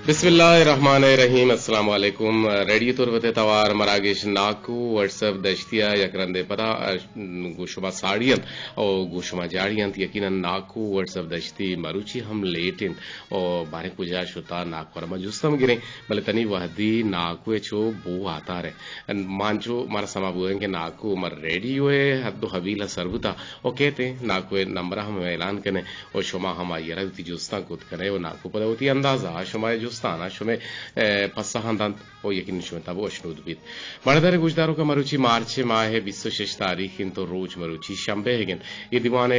بسم اللہ الرحمن الرحیم۔ السلام علیکم۔ ریڈیو تربت ءِ توار مراگش ناکو واٹس ایپ دشتی ءَ یک رندے پدا، ءَ، گوں شما ساڑی انت او گوں شما جاڑی انت۔ یقیناً ناکو واٹس ایپ دشتی مروچی ہم لیٹ انت او باریں کجا شتا ناکو ءَ را ما جست ہم گریں، بلے تنی وہدی ناکو ءِ چو بو آتار ءَ۔ مانچو مارا سما بوئیں کہ ناکو مر ریڈیو ءِ حد و حبیل ءَ سر بوتا او کہتے ناکو ءِ نمبر ءَ ہم اعلان کنے۔ و شما ہم آئی ءَ را وتی جستاں کت کن ئے و ناکو پدا وتی اندازہ ءَ شما ءِ جستاناں شمئے، ءَ، پسہاں دنت و یقیناً شمئے تب وشنود بیت۔ مڑدار گوشداروکاں، مروچی مارچ ءِ ماہ ءِ بیست و شش تاریخ انت و روچ مروچی شنبہ ئیگ انت۔ اے دیوان ءَ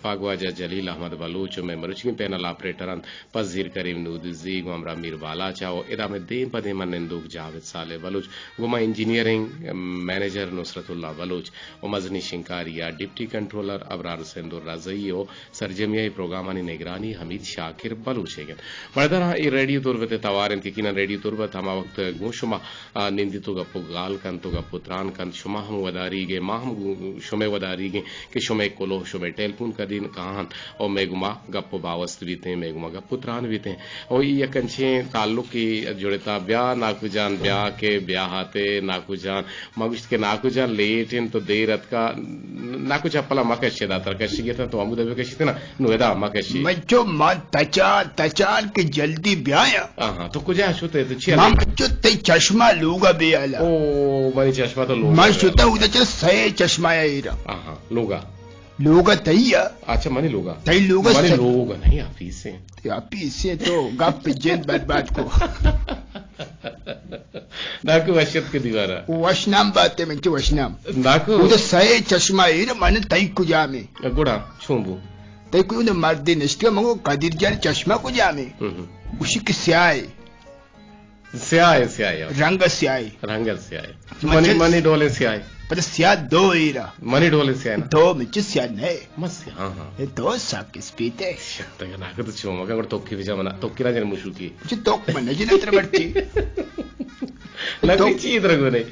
پہ گواجہ جلیل احمد بلوچ و مئے مروچیگیں پینل آپریٹر انت پذیر کریم نودزی گوں ہمراہ میر بالاچ ءَ و ادا مئے دیم پہ دیم ءَ نندوک جاوید صالح بلوچ گوں ما انجینئرنگ مینیجر نصرت اللہ بلوچ و مزنی شنکاری ءَ ڈپٹی کنٹرولر ابرار سندھ و رضئی و سرجمی ءَ اے پروگرامانی نگرانی حمید شاکر بلوچ ئیگ انت۔ مڑداراں، اے ریڈیو تربت ءِ توار انت، یقیناً ریڈیو تربت ہما وقت گوں شما، آ، نندیت و گپ و گال کنت و گپ و تران کنت، شما ہم وداریگ ئے، ما ہم گوں شمئے وداریگ ایں کہ شمئے کلوہ، شمئے ٹیلیفون کدین کاہنت و مئے گوما گپ و باوست بیتیں، مئے گوما گپ و تران بیتیں۔ و اے یک انچیں تعلقے جڑتا، بیا ناکو جان، بیا کہ بیا ہاتے ناکو جان۔ ما گوشت کہ ناکو جان لیٹ انت تو دیر اتکا، ناکو چپلا مکش، ادا تر کشی گیتن تو ہمودا بکشیت نا، نو ادا مکشی۔ من چو من تچان تچان کہ جلدی بیایا۔ آہاں، تو کجا شتے؟ تو چیا من لیٹ؟ من چو تئی چشمہ لوگا بیالا۔ او، منی چشمہ تو لوگا من بیالا۔ شتا اودا چا سئے چشمہ ایرا۔ آہاں، لوگا۔ لوگا تئی آ۔ اچھا، منی لوگا۔ تئی لوگا منی سئے۔ لوگ نہیں، آفیس ہے۔ تئی آفیس ہے تو گپ جند برباد کو۔ ناکو وش اتک دیوارا۔ وش نام باتے من چو وش نام۔ ناکو۔ او تو سئے چشمہ ایر من تئی کجامے۔ گڑا چون بو؟ تئی کوئی اون مردے نشتگا مگو قدیر جان چشمہ کجامے؟ ہم ہم۔ گوشی کہ سیاہ ہے۔ سیاہ ہے، سیاہ ہے۔ رنگ سیاہ ہے۔ رنگ سیاہ ہے۔ من منی، چ-، منی ڈولے سیاہ ہے۔ پر سیاہ دو ایرا۔ منی ڈولے سیاہ ہے نا؟ دو من چ سیاہ نہیں۔ من سیاہ، ہاں، ہاں۔ اے دو ساک اسپیت ہے۔ شک تک ناکو تو چو مگا گڑ توکی بجا منا، توکی نہ جن مشوکی۔ چ توک من نہ جن تر مرچی۔ لگی توک۔ چی تر گونے؟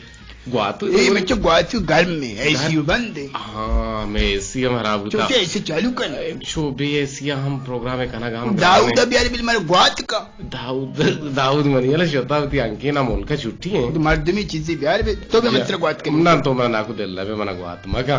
گواتو اے تو مچو گواتو گرم میں، اے سی گرم۔ بند ہے۔ ہاں، میں اے سی ہم خراب ہوتا۔ چوچے اے سی چالو کن۔ چو بے اے سی ہم پروگرام ہے کنا گام داؤد کرنے۔ بیار بل مر گوات کا۔ داؤد، داؤد منی، اللہ شتا ہوتی انکے نا ملکا چھٹی ہیں۔ تو مردمی چیزی بیار بے، تو بے جا۔ متر گوات کن۔ نہ، تو منا ناکو دل لبے منا گوات مکا۔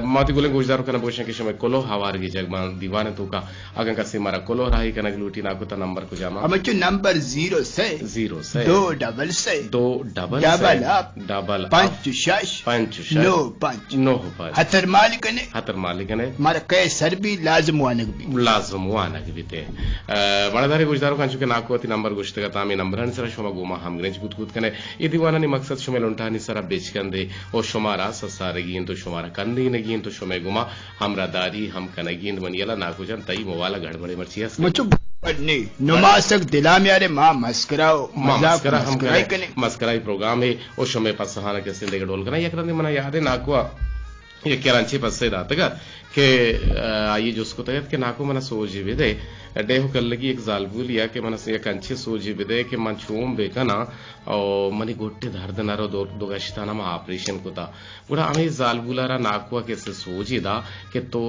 ماتی گلیں گوشدار کنا بوشن کہ شما کلو ہوار گی جگ بان دیوان تو کا۔ اگاں کسے مارا کلوہ راہی کنگ لوٹی، ناکو تا نمبر کجام؟ ہمچو نمبر زیرو سے، زیرو سے، دو ڈبل سے، دو ڈبل سے، ڈبل اپ، ڈبل اپ، پنچ شش، پنچ شش، نو پنچ۔ نو پنچ۔ ہتر مال کنے۔ ہتر مال کنے۔ مارا کئے سر بی لازم وانگ بی۔ لازم وانگ بیتے۔ اے، بڑا دارے گوشداروکاں، چونکہ ناکو وتی نمبر گوشتگا، تامی نمبرانی سرا شما گوما ہمگرنچ کت کت کنے۔ اے دیوانانی مقصد شمے لنٹانی سرا بچکندے و شمارا سسارگی انت و شمارا کندینگی انت و شمے گوما ہمراہ داری ہم کنگی انت۔ منی یلا ناکو جان، تئی موبائل ء گڑبڑے مرچی است؟ مچو گڑبڑ نے، نماسک دلا میارے، ما مسکرا و ما مذاق مسکرا ہم مسکرائی کنیں۔ کنیں۔ مسکرائی پروگرام ہے و شمے پسہانا کسیں دگہ ڈول کناں۔ یک رندے منا یاد ہے ناکو ء یک کراچی پسے داتگ ات کہ، آ، آئی جست کتگ ات کہ ناکو منا سوجے بدے، ڈیہو کلگی یک زالبولی ء کہ منا یک انچیں سوجے بدے کہ من چون بکناں او منی گٹے درد نہ رو، دو، دو گشتاں ما آپریشن کتا۔ گڑا ہمے زالبول ء را ناکو ء کسے سوجے دا کہ تو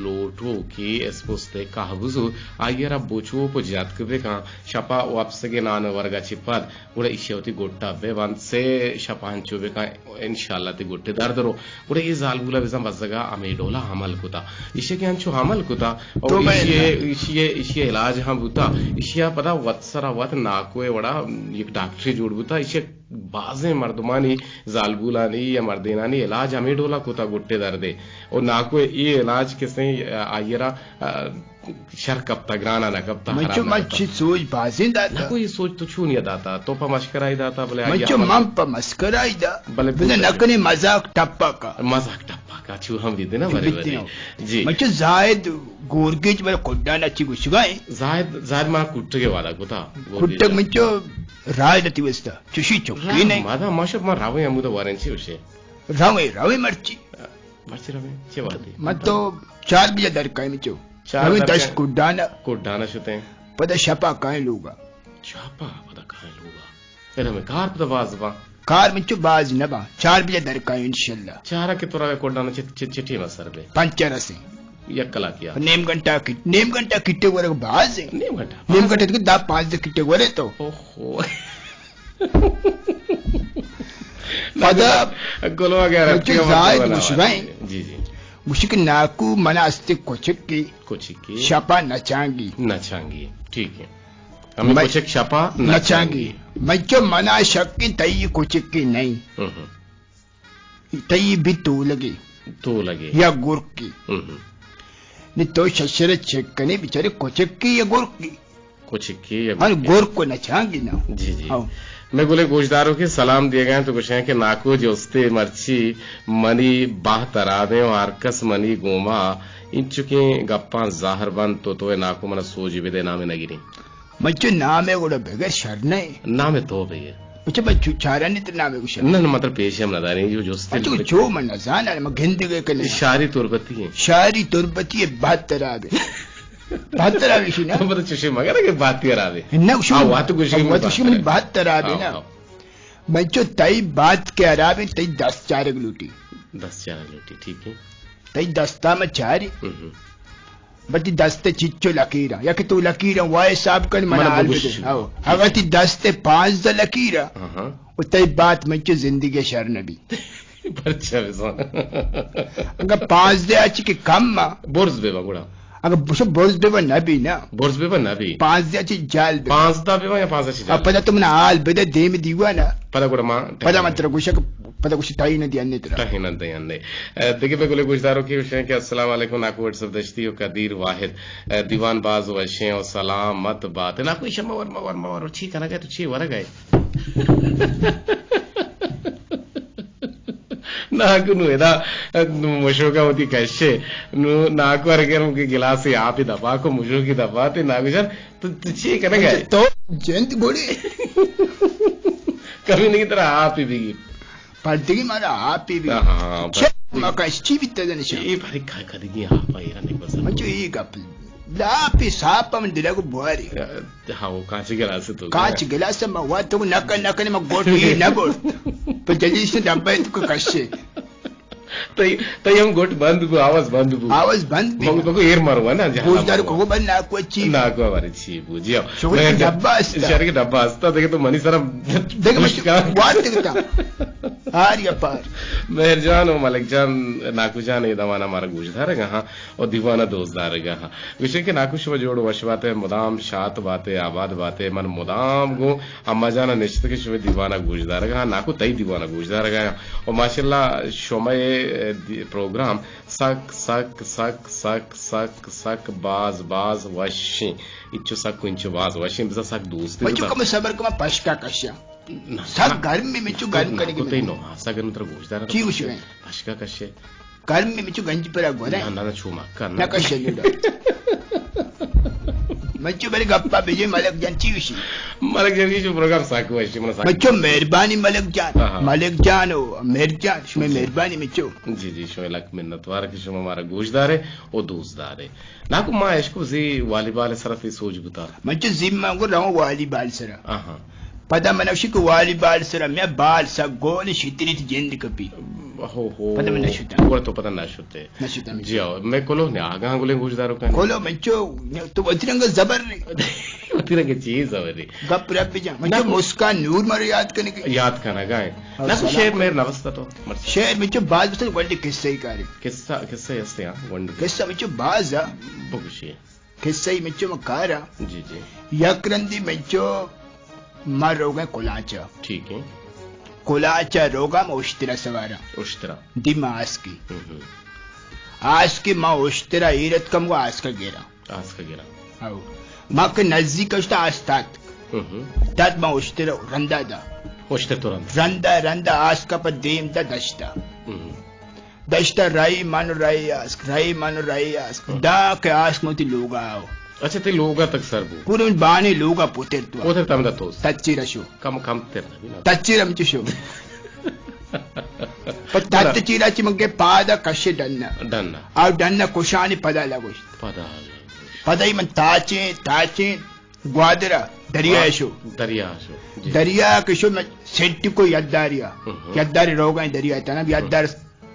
لوٹو کہ اسپوست ء کاہ بزور، آئی ء را بچوپ و جتک بکن، شپا وپسگے نان ورگا چہ پد، گڑا ایشی ء وتی گٹا بہ بند، سے شپ انچو بکن، انشاءاللہ تئی گٹے درد رو۔ گڑا اے زالبول ء بزاں بزگا ہمے ڈولا عمل کتا۔ ایشی ء کہ انچو عمل کتا، او تو ایشی ء، ایشی ء، ایشی ء علاج ہم بوتا۔ ایشی ء پدا وت سرا وت ناکو ء وڑا یک ڈاکٹرے جوڑ بوتا۔ ایشی ء بازیں مردمانی، زالبولانی یا مردینانی علاج ہمے ڈولا کتا گٹے دردے۔ او ناکو ء اے علاج کسیں آئی ء را، آ، شر کپتا، گرانا نہ کپتا، من حراب چو نہ من کپتا۔ چی سوج بازیں داتا۔ ناکو اے سوج تو چونی داتا؟ تو پہ مسکرائی داتا، بلے من آئی چو عمل من پہ مسکرائی دا۔ بلے بلے بوتا نہ کنے مذاق ٹپا کا۔ مذاق ٹپا کا، چو ہم بیتے نا، بلے بیتے بلے۔ نا۔ جی۔ من چو زاہد گورگیج بلے کڈانا چی گوشگا ہے۔ زاہد، زاہد منا کٹگے وعدہ کتا۔ گورگیج کٹگ من چو راہ دتی وستا۔ چوشی چکی راہ نہیں۔ مادا ماشا ما راویں ہمودا وارن چی وشے۔ راویں، راویں مرچی۔ مرچی راویں، چی وعدے؟ من تو چار بجے در کائیں من چو۔ چار رویں در دشت کائیں۔ کڈانا۔ کڈانا شتیں۔ پدا شپا کائیں لوگا۔ شپا پدا کائیں لوگا۔ اے ہمیں کار پدا باز با۔ کار من چو باز نہ با۔ چار بجے در کائیں انشاءاللہ۔ چارا کہ تو روے کڈانا چ-، چ-، چٹی ما سر بے۔ پنچ رسیں۔ یک کلاکے آ۔ نیم گھنٹہ کٹ، نیم گھنٹہ کٹے ورگ باز ہے۔ نیم گھنٹہ۔ نیم گھنٹہ تو دہ پانزدہ کٹے ورے تو۔ اوہو۔ پدا گلو اگر مچے زاہد گوشگائیں۔ جی، جی۔ گوشی کہ ناکو منا استے کچکے۔ کچکے۔ شپا نچانگی۔ نچانگی۔ ٹھیک ہے۔ ہمیں مچ-، کچک شپا نچانگی۔ نچانگی۔ مچو منا شکیں تئی کچکے نہیں۔ ہم ہم۔ تئی بی تولگے۔ تولگے۔ یا گرکے۔ ہم ہم۔ نی تو ششر چیک کنے بیچارے کچکے یا گرکے۔ کچکے یا ہاں، گرکے۔ گرک کو نچانگی نا۔ جی، جی۔ ہاں۔ میں گلے گوشداروں کے سلام دیے گئے تو گوشیں کہ ناکو جستے مرچی منی باہ ترابیں و ہر کس منی گوما انچکیں گپاں زہر بند تو تو ناکو منا سوجی بدے نامے نگیریں۔ مچو نامے گڑا بغیر شر نہ ہے۔ نامے تو بغیر۔ مچو من چو-، چارانی تو نامے گوشا۔ نہ، نہ، مطلب پیش ہم نہ داریں، جو جستے اچھا، لگے۔ چو من نہ زانا، من گندگے کنے۔ شاری تربتی ہیں۔ شاری تربتی ہے، بہت ترابے۔ بہت ترابے شی نا۔ مطلب چوشے مگر کہ بہت ترابے۔ نہ، شو-، آ، وات گوشی آ، وات گوشی من بہت ترابے نا۔ آ، آ۔ من چو تئی بات کے عرابیں، تئی دست چارگ لوٹی۔ دست چارگ لوٹی، ٹھیک ہے۔ تئی دستا میں چاری۔ ہم ہم۔ بتی دست چچو لکیراں، یا کہ تو لکیراں وائے حساب کن، من منا حال بگوش۔ بدے۔ ہاو۔ اگر تی دست پانزدہ لکیراں، ہاں ہاں۔ و تئی بات من چو زندگی شر نبی۔ پرچا بزان۔ اگر پانزدہ آچی کہ کم ما۔ برز بے با گڑا۔ اگر بشو برز بے با نبی نا۔ برز بے با نبی۔ پانزدہ آچی جال بے۔ پانزدہ بے با یا پانزدہ آچی جال۔ اب پدا تو منا حال بدے دیم دیوانا۔ پدا گڑا ما۔ پدا من ترا گوشا کہ پدا گوشی تائی نہ دیانے ترا۔ تائی نہ دیانے۔ اے، دگہ بہ گلے گوشداروں کی گوشیں کہ السلام علیکم، ناکو واٹس اپ دشتی و قدیر واحد۔ اے، دیوان باز وشیں و سلامت بات۔ ناکو ایشا مور، مور، مور، چی کنگا تو چی ورگا ہے؟ ناکو نو ادا، نو مشوکا ہوتی کشے۔ نو ناکو ارگر مکی گلاسی آپی دبا کو مشوکی دبا تے ناکو جان، تو، تو چی کنگا ہے؟ تو جند گوڑی۔ کمی نہیں ترا آپی بگی۔ پردگی مارا آپی بی۔ ہاں، ہاں، چے بس۔ مکا چی بیتا دنے چا؟ اے باری کا کدگی آپ ایرا نہیں بس۔ من چو اے گپ۔ لاپی ساپ من دلگو بواری۔ ہاں، وہ کانچ گلاس تو۔ کانچ گلاس ما وا تو نکن نکن ما گوٹ ہی نہ بول۔ پر جلدی سے ڈبہ تو کشے۔ تئی، تئی ہم گوٹ بند بو، آواز بند بو۔ آواز بند بی۔ مگو، مگو ایر مارو نا، جہاں گوشدار مارو۔ کو بند ناکو چی۔ ناکو ہماری چی بو، جی ہاں۔ شوگل مگر ڈبہ استا۔ شہر کے ڈبہ استا، دیکھے تو منی سرا دگہ مچ وات دگتا۔ آر یا پار۔ مہر جان و ملک جان، ناکو جان، اے دمانا مارا گوش دارگا ہاں و دیوانا دوست دارگا ہاں۔ گوشے کہ ناکو شما جوڑ وش باتے، مدام شات باتے، آباد باتے، من مدام گوں اما جانا نشت کہ شما دیوانا گوش دارگا ہاں، ناکو تئی دیوانا گوش دارگا ہاں۔ و ماشاءاللہ شما اے دی-، پروگرام سک، سک، سک، سک، سک، سک باز، باز وشیں۔ انچو سک و انچو باز وشیں، بزاں سک دوست بچو بزاں۔ کم صبر کما پشکا کشا۔ نہ، سک نہ۔ گرم میں مچو گرم نہ، کرے گی کو تئی میں۔ نو، ہاں، سک گرم تر گوش دارا۔ چی گوش میں؟ پشکا کشے۔ گرم میں مچو گنج پرا گورے۔ نہ، نہ، نہ، چو مکا، نہ۔ نہ کشے لوڈا۔ مچو بری گپا بجے ملک جان چی وشی؟ ملک جان کی جو پروگرام سک وشی، من سک مچو مہربانی ملک جان۔ ہاں، ہاں۔ ملک جان و مہر جان، شمے جی۔ مہربانی مچو۔ جی، جی، شمے لک منتوار کہ شما مارا گوش دارے و دوست دارے۔ ناکو ما اشکو زی والی بال سرا تی سوج بوتا۔ من چو زی ما گو رواں والی بال سرا۔ آہا۔ پدا من اشی کو والی بال سرا، میں بال سا گول شتری تی جند کپی۔ ہو، ہو۔ پدا من نشتا۔ گوڑ تو پدا نشتے۔ نشتا من۔ جی ہاں، میں کلو نے آگاں گلیں گوش دارو کن۔ کلو من چو، تو وتی رنگ زبر نے۔ وتی رنگ چیز زبر نے۔ گپ رب جان۔ من چو ناکو مسکان نور مارو یاد کنے کے۔ یاد کنا گائے۔ ہاں، ناکو سلام۔ شعر مہر نوستا تو۔ مرسی۔ شعر من چو باز بسن گولڈی قصہ ہی کاری۔ قصہ، قصہ ہستے ہاں، گونڈ۔ قصہ مچو باز آ۔ بگوشی۔ قصہ ہی مچو مکارا۔ جی، جی۔ یک رندی مچو ما روگا کلانچا۔ ٹھیک ہے۔ کلانچا روگا ما اشترا سوارا۔ اشترا۔ دی ما آسکی۔ ہم، ہم۔ آسکی ما اشترا ایرت کم و آسکا گیرا۔ آسکا گیرا۔ او۔ ما کہ نزدیک اشتا آستات۔ ہم، ہم۔ تات ما اشترا رندا دا۔ اشتر تو رندا۔ رندا، رندا آسکا پہ دیم دا دشتا۔ ہم، ہم۔ دشتا رائی من رائی آسک، رائی من رائی آسک۔ ہاں۔ دا کہ آسک من تی لوگا آو۔ اچھا، تی لوگا تک سر بو۔ پورے من بانی لوگا پوتر تو۔ پوتر تم دا توس۔ تچی رشو۔ کم، کم تر نبی نا۔ تچی رم چشو۔ پر تچی را چی من کے پادا کشے ڈننا۔ ڈننا۔ آو ڈننا کشانی پدا لگوشت۔ پدا لگوشت۔ پدا ہی من تاچیں، تاچیں گوادرا دریا ہاں، شو۔ دریا شو۔ جی۔ دریا کہ شو من سیٹ کو یداریا۔ ہم، ہم۔ یداری روگا دریا تنا، ہم۔ یدار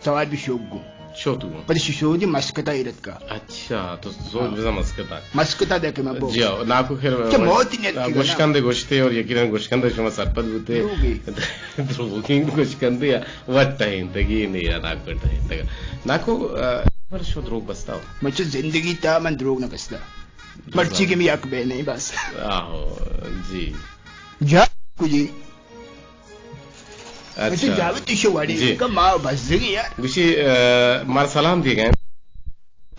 سوار بی شوگو۔ شو تو؟ پد شو دی مسکتا ایرت کا۔ اچھا، تو زور بزن مسکتا۔ مسکتا دے کہ میں بو۔ جی ہاں، ناکو خیر۔ کہ موت ہی نیت کی گوشکندے گوشتے اور یقیناً گوشکندے شما سرپد بوتے۔ دروگی۔ دروگی گوشکندے یا وٹ ٹہینتگی نہیں یا ناکو ٹہینتگا۔ ناکو، آ، پر شو دروگ بستا ہو؟ مچو زندگی تا من دروگ نہ بستا۔ مرچی کہ میں یک بے نہیں بس۔ آہو، جی۔ جا کجی۔ اچھا۔ جاوت ایشی وڑی جی۔ کہ ما بزگی یار۔ گوشی، آ، مار سلام دی گئے۔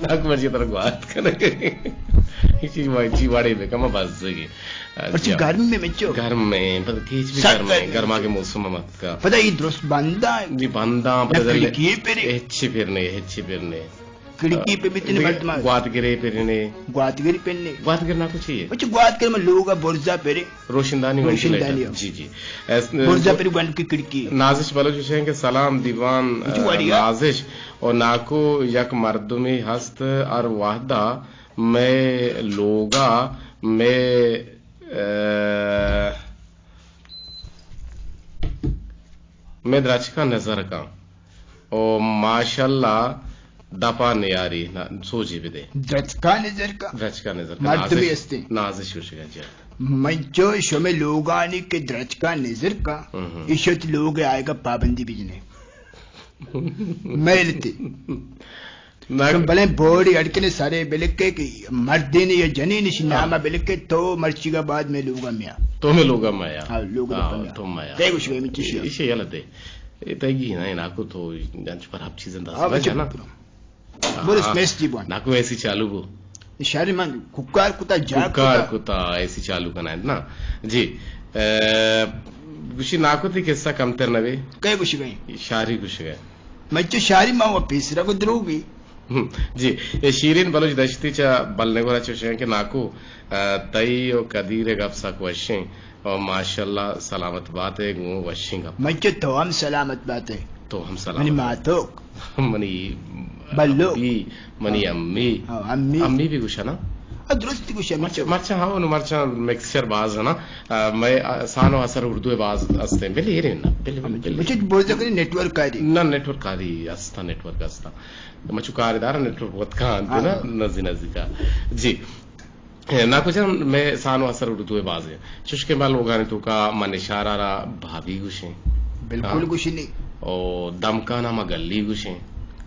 ناکو مرچی ترا گوات کنگ۔ ایشی وڑی، ایشی وڑی بے کہ ما بزگی۔ اچھا، جی۔ گرم میں مچو۔ گرم میں، پر کیچ بھی سخت گرم میں، گرم۔ گرما کے موسم مت کا۔ پتہ یہ درست بندہ۔ جی، بندہ، پتہ نہ چلے۔ کھڑکی پر۔ ہچی پر نہیں، ہچی پر نہیں۔ کھڑکی پہ بیتنے بلے مردمان۔ گوات گرے پرنے۔ گوات گری پرنے۔ گوات گرنا کو چی ہے؟ اچھا، گوات گر میں لوگ برزا پرے۔ روشندانی، روشندانی وینٹیلیٹر۔ ہو۔ جی، جی۔ ایس-، برزا پرے گوند کی کھڑکی۔ نازش بلوچ گوشیں کہ سلام دیوان، اچھا، وڑیا۔ نازش اور ناکو یک مردمی ہست ہر وحدہ میں لوگا میں، اے، مئے درچکاں نظر کن۔ او ماشاءاللہ دپا نیاری، نا، سوجی بدے۔ درچکاں نظر کن؟ درچکاں نظر کن۔ مردمے نازش، استیں۔ نازش گوشگا جی۔ من چو شمے لوگانی کہ درچکاں نظر کن، ہم ہم۔ ایشت لوگ آئیگا پابندی بجنے۔ میلتی۔ نہ۔ بلے بوڑی اڑکنے سرے بلکے کہ مردین یا جنین شی ناما، ہاں۔ بلکے تو مرچیگا بعد میں لوگا میا۔ تو میں لوگا میا۔ ہاں، لوگا ہاں، میا۔ تو میا۔ تے گوش گئے من چشی۔ ایشی یلہ دے۔ اے تیگی نا، ناکو تو انچ پر ہب چیزن دست ہاں، بچ بچ نا۔ بولس ہاں۔ میس جی بوان۔ ناکو ایسی چالو بو۔ شاری من کوکار کتا، جا کوکار کتا۔ کتا، ایسی چالو کنا ہے نا۔ جی۔ اے، گوشی ناکو تی قصہ کمتر نہ بی۔ کئے گوشی گئے؟ شاری گوش گئے۔ مچو شاری ما و پیسرا کو دروگی۔ ہم، جی، اے شیرین بلوچ دشتی چا بلنگورا چوشیں کہ ناکو، آ، تئی و قدیر گپ سک وشیں و ماشاءاللہ سلامت بات ہے، گوں وشیں گپ۔ مچو تو ہم سلامت بات ہے۔ تو ہم سلامت منی بات۔ ماتوک۔ منی بلو۔ ابی، منی ہاں۔ امی۔ ہاں، امی۔ امی بھی گوشا نا؟ آ، درست گوشا، مرچ-، مچو۔ مرچاں ہاں، نو مرچاں مکسچر باز ہے نا۔ آ، میں، آ، سان و اثر اردو باز استیں۔ بلے ایرے نا، بلے، ہاں، بلے۔ مچو بوزا کرے نیٹورک کاری۔ نہ، نیٹورک کاری استا، نیٹورک استا۔ مچو کار دار نیٹورک وت کان تے نا، ہاں۔ نزی نزی کا۔ جی۔ اے، ناکو جان، میں سان و اثر اردو بازیں۔ چوش کہ ما لوگانی توکا من اشارہ را بھابی گوشیں۔ بالکل ہاں۔ گوشی نہیں۔ او دمکانا ما گلی گوشیں۔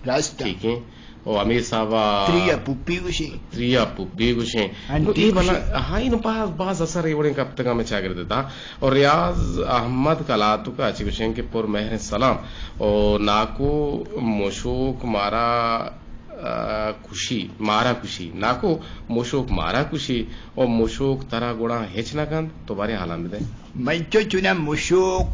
راست۔ ٹھیک ہے۔ او امیر صاحبا تریا پپی گوشیں۔ تریا پپی گوشیں۔ انٹی نو اے بنا، گوشیں۔ ہاں، اینو باز، باز اثر اے وڑیں کپتگا میں چاگرد تا۔ اور ریاض احمد کلاتوکا چی گوشیں کہ پر مہر سلام۔ او ناکو مشوک مارا، آ، کشی، مارا کشی۔ ناکو مشوک مارا کشی۔ او مشوک ترا گڑا ہچ نہ کنت، تو بارے حالاں بدے۔ من چو چنا مشوک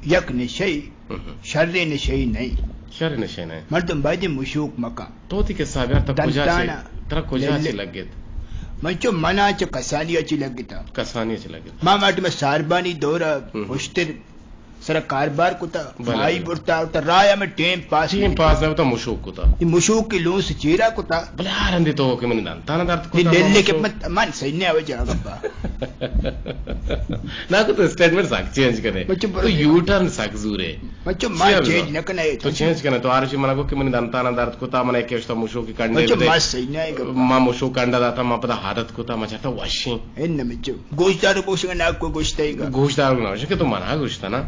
یک نشئی، ہم۔ شر نشئی نہیں۔ شر نشئی نہیں۔ مردم باید مشوک مکن۔ تو تی قصہ بیار، ترا کجا چے، دنتانا۔ ترا کجا چے لگت؟ من چو منا چو کسانی چی لگتا۔ کسانی چی لگت۔ ما ماٹ میں ساربانی دورا ہم۔ اشتر سرا کاربار کتا، بلے، مائی بلے۔ برتا، تا رایا میں ٹیم پاس ٹیم نہیں پاس کتا۔ نہ ہوتا، مشوک کتا۔ یہ مشوک کی لون سے چیرا کتا۔ بلے، آ رندے تو کہ من دنتانا درد کتا، یہ لیلے کے مشوک۔ مت، من صحیح نہیں آوے جا گپا۔ ناکو تو اسٹیٹمنٹ سک چینج کرے۔ بچو تو برو۔ یو ٹرن سک زورے۔ بچو ما چینج نہ کنا ہے۔ تو چینج کنا، تو آرشی منا کو کہ من دنتانا درد کتا، من ایک اشتا مشوک کی کنڈے بچو بدے۔ ما صحیح نہیں آئے گپا۔ ما مشوک کنڈا داتا، ما پدا عادت کتا، ما چاہتا وشیں۔ ان مچو۔ گوشدار گوشگا ناکو گوشتئیگا۔ گوشدار نہ گوشے کہ تو منا گوشتا نا۔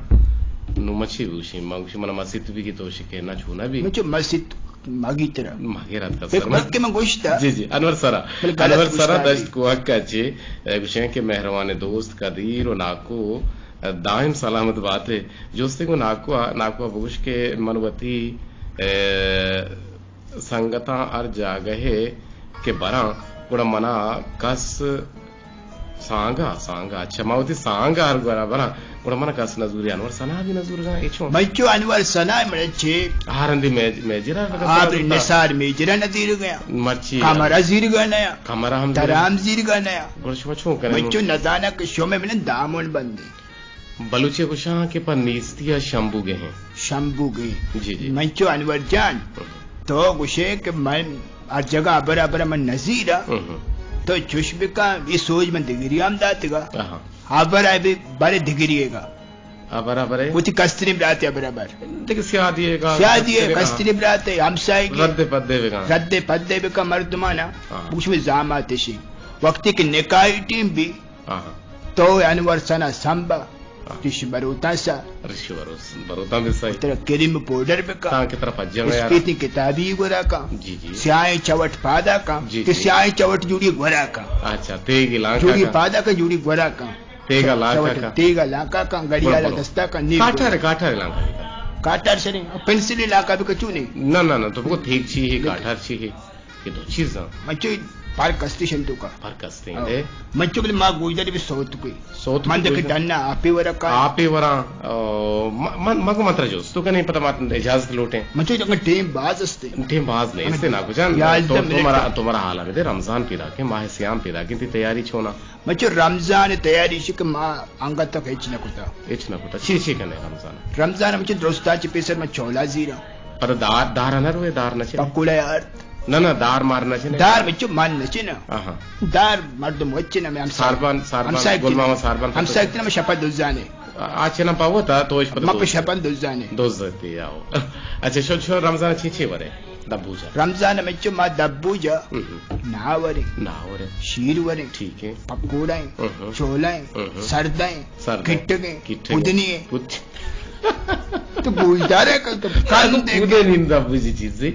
نو مچی گوشی، ما گوشی منا مسیت بھی کہ تو شکے نہ چونا بھی۔ مچو مسیت مگی ترا۔ مگی رات کا ایک سر۔ بلکہ من گوشتا۔ جی، جی، انور سرا۔ بلے غلط انور سرا گوشتا دشت بھی۔ کوہک کا چے، اے، گوشیں کہ مہروان دوست قدیر و ناکو، اے، دائم سلامت باتے۔ جوستے کو ناکو، ناکو بگوش کہ من وتی، اے، سنگتاں ہر جاگہے کہ براں، گڑا منا کس سانگا، سانگا، اچھا، ما وتی سانگا ہر گورا براں، گڑا منا کس نزوری، انور ثنا بھی نزورگا، اے چون؟ من چو انور ثنا مڑے چے؟ ہر ہندی میج-، میجرا لگا آپ سرا نثار میجرا نزیرگا۔ مرچی کمرا زیرگا نیا۔ کمرا ہم زیر۔ ترام زیرگا نیا۔ گڑا شما چون کرے؟ من چو نزانا کہ شما من دامن بندے۔ بلوچی گوشاں کہ پہ نیستی ء شمبو گہیں۔ شمبو گہیں۔ جی، جی۔ من چو انور جان، تو گوشے کہ من ہر جگہ ابر ابر من نزیرا، ہم۔ تو چش بکن، یہ سوج من دگری ہم داتگا۔ آہا۔ ابر ابی بر دگری گا۔ آ، برابر ہے۔ وتی کستریں براتے ءَ برابر۔ دیکھ، سیادی ہے گا، سیادی ہے، کستریں، ہاں۔ کستریں براتے، ہمسائگی۔ رد پدے بکن۔ رد پدے بکن مردمانا۔ ہاں۔ بگوش مئے زامات اشی۔ وقتی کہ نکاحی ٹیم بی، ہاں، ہاں۔ تو انور ثنا سمبا، ہاں۔ ریش بروتاں سا۔ ریش بروس-، بروتاں بی سا۔ ترا کریم پاؤڈر بکن۔ تاں کہ ترا پجاں یار۔ اسپیتیں کتابی گورا کن۔ جی، جی۔ سیاہیں چوٹ پادا کن۔ جی، کہ جی۔ سیاہیں چوٹ جوڑی گورا کن۔ اچھا، تیگی لانکا جوڑی کن۔ پادا کن، جوڑی گورا کن۔ تیگا لانکا چوٹ کن۔ تیگا لانکا کن، گڑیالا دستا کن، نی کاٹار، کاٹار لانکا بکن۔ کاٹار شریں، پنسلی لانکا بکن چو نہیں۔ نہ، نہ، نہ، تو بگو تیگ چی ہے، کاٹار چی ہے، یہ دو چیزاں۔ من چو فرق است شن تو کا۔ فرق است ہیں، ہاں۔ دے۔ من چو بلے ما گوشداری بی سوت کوئی۔ سوت من کوئی دے۔ ڈنا آپے ورا کا۔ آپے ورا، او، م-، من، مگو متر جوست تو کنے پتہ مات اجازت لوٹیں۔ من چو جگہ ٹیم باز استے۔ ٹیم باز نہیں استے، ناکو جان۔ یازدہ تو، تو منٹ۔ مرا، تو مرا حالا بدے، رمضان پیدا کے، ماہ صیام پیدا کے، تی تیاری چھونا؟ مچو رمضان تیاری شی کہ ما انگت تک ہچ نہ کتا۔ ہچ نہ کتا۔ چی چی کنے رمضان؟ رمضان مچو درستا چی پیسر ما چولا زیرا۔ پر دار، دار نہ روے، دار نہ چنے؟ پکوڑا یار۔ نہ، نہ، دار مار نہ چنے؟ دار مچو من نہ چنا۔ آہا۔ دار مردم وچ نہ، میں ہمسائے۔ ساربان، ساربان، ہمسائے گل ماما ساربان ہمسائے کتنا میں شپا دزانے۔ آ، آ چنا پاوتا، تو اش پتہ ما دوست۔ پہ شپا دزانے۔ دوست تے آو۔ اچھا، شو، شو رمضان چی چی ورے؟ دبوجا۔ رمضان ءَ مچو ما دبوجا، مہم۔ ناہ وریں۔ ناہ وریں۔ شیر وریں۔ ٹھیک ہے۔ پکوڑا ہیں۔ مہم۔ چولا ہیں۔ مہم۔ سردا ہیں۔ سردا ہیں۔ کٹگ ہیں۔ کٹگ ہیں۔ پودنی ہیں۔ پود-، تو گوشدار ہے کہ تو کان دے۔ پودے نہیں دبوجی چیز سے۔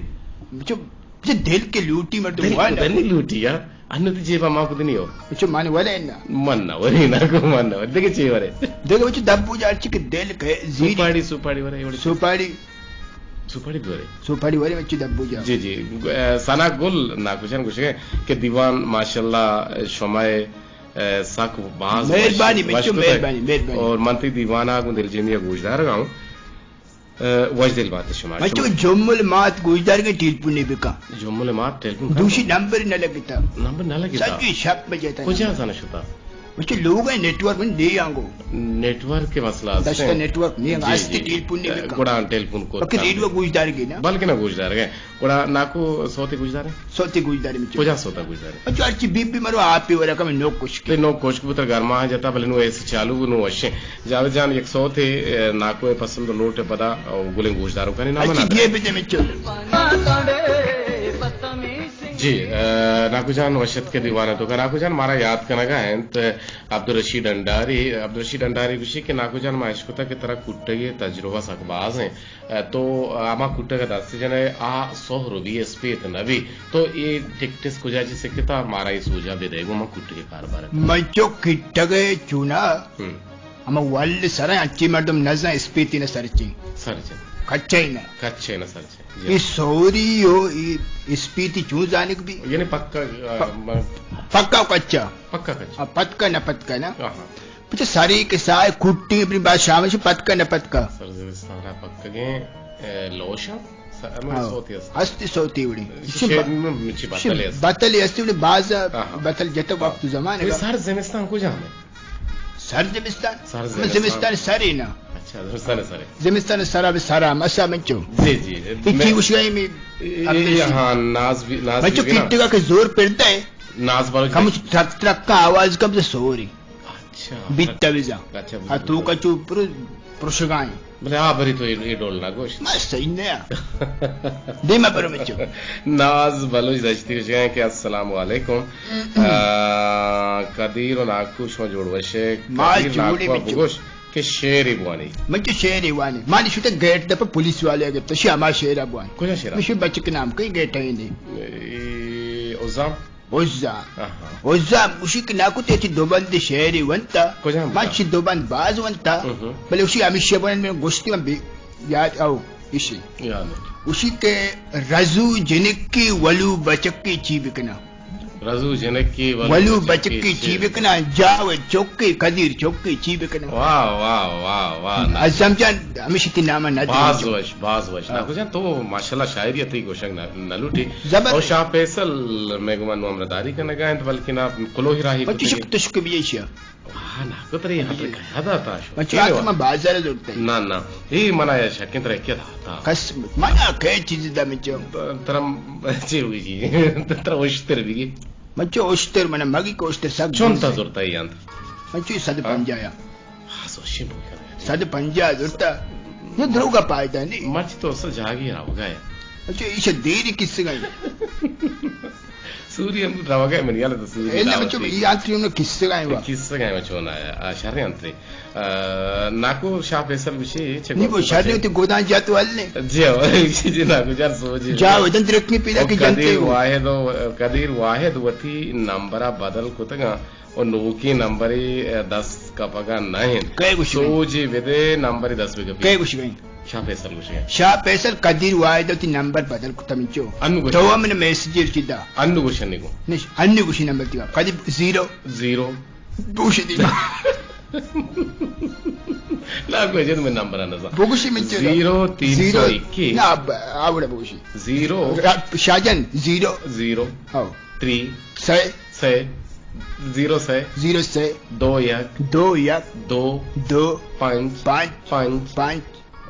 مچو، مچو دل کے لوٹی مردم دل ہوا کو نا۔ دل نہیں لوٹی یار۔ انو تی جیبا ما کدی نہیں ہو۔ مچو مانے ورے نا۔ من نہ ورے نا کو من نہ ورے۔ دیکھے چی ورے۔ دیکھے مچو دبوجا چی کہ دل کے زیری۔ سوپاڑی، سوپاڑی ورے، سوپاڑی۔ سوپاڑی بی ورے۔ سوپاڑی ورے مچو دبوجا۔ جی، جی۔ اے، ثنا گل ناکو جان گوشگے کہ دیوان ماشاءاللہ شمائے، اے، سک باز مہربانی، وش، مچو وش کتگ۔ مہربانی، مہربانی۔ اور من تی دیوانا گوں دلجمی گوشدار گاؤں۔ اے، وش دل بات شما۔ مچو شما جمل مات گوشدار گے ٹیلیفون نہیں بکا۔ جمل مات ٹیلیفون کن۔ دوشی نمبر نہ لگتا۔ نمبر نہ لگتا۔ سجی شپ بجے تا۔ کجا زانا شتا؟ مچو لوگ ہے نیٹ ورک من دے آنگو۔ نیٹ ورک کے مسئلہ است دشتا ہے۔ نیٹ ورک نہیں، جی، آستی جی۔ ٹیلیفون نہیں بکا۔ گڑا ٹیلیفون کو بلکہ ریڈیو گوشدار گے نا۔ بلکہ نہ گوشدار گے۔ گڑا ناکو سوتے گوشدار ہے؟ سوتے گوشدار ہے مچو۔ کجا سوتا گوشدار ہے؟ مچو ہرچی بی بی مرو آپی ورا کم نو کشک۔ تے نو کشک بوتر گرما جتا بلے نو ایسی چالو نو وشیں۔ جاوید جان یک سوتے، اے، ناکو پسند لوٹ پدا، او، گلیں گوشداروں کا نام اچھا، نہ یہ بھی دے مچو۔ جی، اے، ناکو جان وشت کے دیوان ہے تو کا ناکو جان مارا یاد کنگا ہیں تو عبدالرشید انڈاری، عبدالرشید انڈاری گوشی کہ ناکو جان ما اشکتا کہ ترا کٹگے تجربہ سک باز ہیں۔ اے، تو ہما کٹگ دست جنے آ سہر بی اسپیت نبی۔ تو اے ٹکٹس کجا چی سکتا مارا اے سوجا بدے گو ما کٹگے کاربار۔ من چو کٹگے چونا ہم۔ ہما ول سر انچی مردم نزن اسپیتی نہ سرچی۔ سرچی۔ کچے نہ۔ کچے نہ سرچی۔ جی۔ اے سوری ہو، اے اسپیتی چون زانگ بی؟ یعنی پکا، آ، پ-، م-، پکا کچا۔ پکا کچا۔ آ، پتکا نہ پتکا نہ۔ آہا۔ پچے ساری کہ سائے کٹی اپنی بات شامل شی پتکا نہ پتکا۔ سر زمستان را پکگیں، اے، لوشا، س-، ہمیں ہاں۔ سوتی است۔ ہستی سوتی وڑی۔ شے-، شے-، م-، مچی بتلی است۔ بتلی است وڑی باز آہا۔ بتل جتک وقت زمان اے ہے۔ سر زمستان کجا ہمیں؟ سر زمستان؟ سر ہمیں زمستان۔ زمستان سری نا۔ اچھا، زمستان سری۔ زمستان سرا بے سرا، مسا منچو۔ جی، جی۔ اے میں چی گوش گئی میں اے، اے، ہاں، ناز بھی، ناز منچو بھی نا۔ کٹگا کہ زور پڑتا ہے۔ ناز بلوچ کم دشتی۔ ترک، ترک کا آواز کم سے سوری۔ اچھا۔ بیت بزا۔ اچھا، آ تو کا چو پر-، پرشگائیں۔ بلے آ بری تو اے، اے ڈول نہ گوشت۔ ما صحیح نہ آ۔ دیما برو مچو۔ ناز بلوچ دشتی گوشگائیں کہ السلام علیکم۔ آ، قدیر و ناکو شما جوڑ وشے۔ ما قدیر جوڑی ناکو مچو۔ بگوش کہ شعر بوانی۔ من چو شعر وانی۔ مانی شتے گیٹ دپا پولیس والے گپتا۔ شی ہما شعر بوان۔ کجا شعر؟ مشی بچک نام کئی گیٹ ہے نہیں۔ اے، عزام؟ عزا۔ آہا۔ عزا گوشی کہ ناکو تے چی دو بند شعری ونتا۔ کجام ما بند؟ چی دو بند باز ونتا۔ اہم۔ بلے گوشی ہمیشہ بند میں گوشتی من بی-، یاد او ایشی۔ یاد ہے۔ گوشی کہ رزو جنکی ولو بچکی چی بکنا۔ رزو جنکی ولو ولو بچکی بچکی چی چی بکنا، جاوید چکی، قدیر چکی چی بکنا۔ واہ، واہ، واہ، واہ۔ عزام جان، ہمیشہ تی نام نہ باز دے۔ وش، باز وش۔ ہاں۔ ناکو جان، تو ماشاءاللہ شاعری تی گوشگ نہ، نہ لوٹی۔ زبر۔ او شاہ فیصل، میں گمان نو ہمراہ داری کنگا انت، بلکہ نا کلوہی راہی بچی کتگی۔ شک تشک بھی ایشیا۔ ہاں، ناکو ترے یاد رکھا، یاد آتا شو۔ بچی چلو۔ آتا میں بازار زورتے۔ نہ، نہ۔ اے منا یا شکیں ترے کیا داتا۔ قسم۔ منا کئی چیز دا مچو۔ ترم چی ہوئی جی۔ ترا اشتر بھی۔ مچو اشتر منا مگی کو اشتر سک چون تا زورتا ہی انت۔ مچو صد پنجاہ یا۔ ہاں، سو شی بو کر۔ صد پنجاہ زرتا۔ یہ دروگا پائدہ نہیں۔ مرچی تو اصل جاگی روگا ہے۔ اچھا، ایشا دیری کس گئی؟ سوری ہم روگا ہے، منی حالت سوری اے نہ، راوتی۔ بچو، یہ آتری انہوں کس گئی وا؟ کس گئی وا چون آیا؟ آ، شر انتری۔ آ، ناکو شاہ فیصل گوشی، چه نی بو گوشت شاہ بچے؟ نے تے گودان جاتو ال نے۔ جی ہو، جی، ناکو جان سوجی۔ جا ودن درک میں پیدا او کی جنتے قدیر ہو۔ واحد و، قدیر واحد وتی نمبر بدل کتگا۔ و نوکیں نمبرے دست کپگا نہ انت۔ کئے گوشگ انت؟ سوجے بدے نمبرے دست بکپی۔ کئے گوشگ انت؟ شاہ فیصل گوشگ انت۔ شاہ فیصل قدیر واحد وتی نمبر بدل کتا منچو۔ انو گوشگ تو انت۔ ہم نے میسج چی دا۔ انو گوشگ انت نگو۔ نش، انو گوشی نمبر دیوا۔ قدیر زیرو۔ زیرو۔ بوشی دی۔ نا، کوئی جد میں نمبر نہ زان۔ بگوشی منچو دا۔ زیرو تین سو اکی۔ نا، اب آوڑا بگوشی۔ زیرو۔ شاہجان، زیرو۔ زیرو۔ ہاں۔ تری۔ سے۔ سے۔ زیرو سے۔ زیرو سے۔ دو یک۔ دو یک۔ دو۔ دو۔ پنچ۔ پنچ۔ پنچ۔ پنچ۔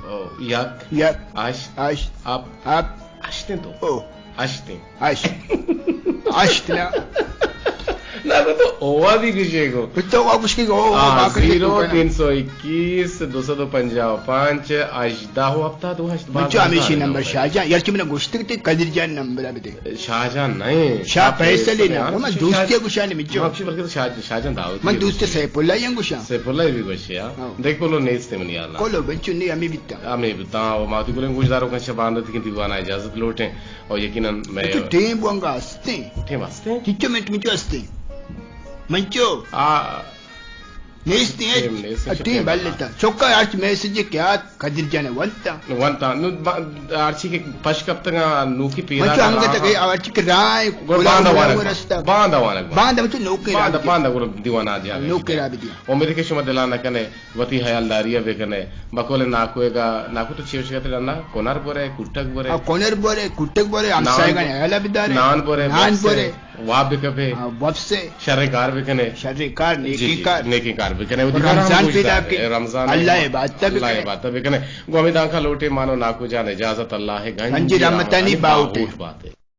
او، یک۔ یک۔ اش۔ اش۔ اپ۔ اپ۔ اشتیں تو۔ او۔ اشتیں۔ اش۔ اشت نا۔ نا، تو اووا بھی گوشے گو۔ تو اووا گوشے گو، آ، باقی زیرو تین سو اکیس، دو سد و پنجاہ و پنچ، ہژدہ و ہفتاد و ہشت، بچو، ہمیشی نمبر شاہ جان، یار کہ من گوشتگ تے قدیر جان نمبر بدے۔ شاہ جان نہیں، شاہ فیصل ہی نا، من دوستی گوشانی مچو۔ من دوست سیف اللہ ہی گوشاں۔ سیف اللہ بھی گوشے، ہاں۔ ہاں۔ دیکھ، کولو نیست منی حالا۔ کولو بچو نہیں، ہمیں بیتا۔ ہمیں بیتا، و ماتی کولیں گوشداروں کا شبان رہتی کہ دیوانا اجازت لوٹیں، اور یقیناً میں تو ٹیم بونگا ہستے۔ ٹیم ہستے؟ کچو منٹ منچو ہستے۔ منچو۔ آ، نیست ہے۔ ٹیم نیست، ٹیم بلتا۔ چکا ہرچ میسج کیا قدیر جان ونتا۔ ونتا۔ نو با-، ہرچی کہ پش کپتگا نوکی پیرا منچو ہم گتا کہ ہرچی کہ رائے گڑا باندا وانگ۔ رستا۔ باندا وانگ۔ باندا منچو نوکی باندا، رابطے۔ باندا گڑا دیوانا دیا۔ نوکی رابطے۔ امید کہ شما دلا نہ کنے، وتی حیالداری بکنے۔ بقول ناکوئے گا، ناکو تو چیوش گتے ڈنا، کنر برے، کٹک برے۔ آ، کنر برے، کٹک برے، نان ہمسایگان حیال بدارے۔ نان برے، نان برے۔ واب بکپے۔ آ، واب سے۔ شریں کار بکنے۔ شریں کار، نیکیں کار۔ نیکیں کار بکنے۔ رمضان پیدا کے۔ رمضان اللہ عبادت بکنے۔ اللہ عبادت بکنے۔ گو ہمیں دانکا لوٹے مانو ناکو جان اجازت، اللہ ہے گنج رحمتانی باوٹے۔ باوٹ باتے۔